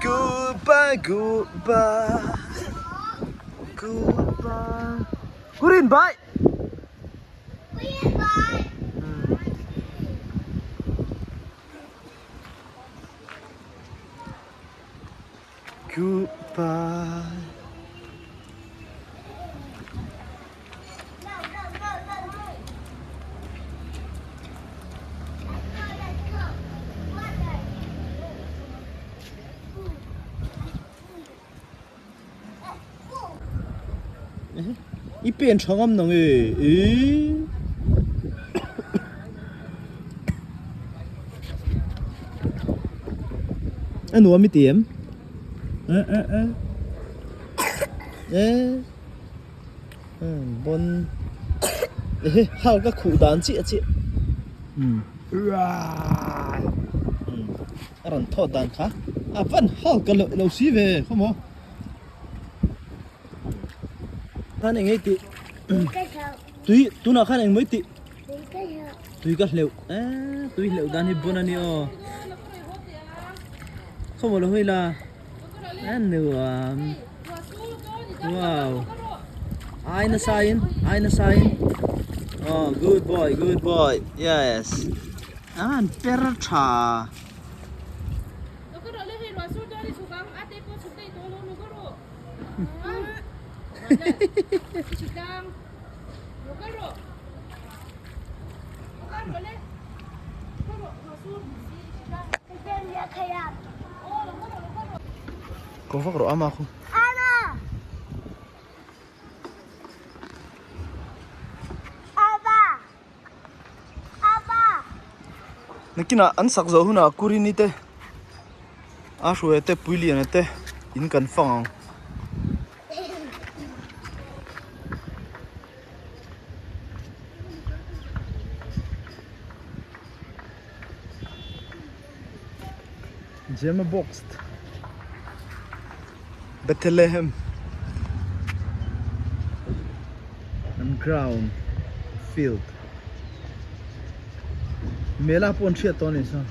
Goodbye goodbye goodbye Kurin bye Goodbye. I pen tha ngam nang e e A nuam i ti em e e e e bon ehe hal ka khuh dan chiah chiah um a rawn thawt dan kha a van hal ka loh lo si ve khawmaw. Khan eng ei tih tui tunah khan eng mai tih tui ka hleuh eee tui hleuh dan hi bun a ni aw khawmaw lo hawi la a nuam wow ai nasa in ai nasa in oh good boy good boy yes an per tha. Ko vak rawh ama khu. Nakinah an sak zawh hunah Kurini te a hruaia te Puiliana te in kan fang ang. Gemma box Bethlehem an ground field mela pawh an hriat tawh a ni saw.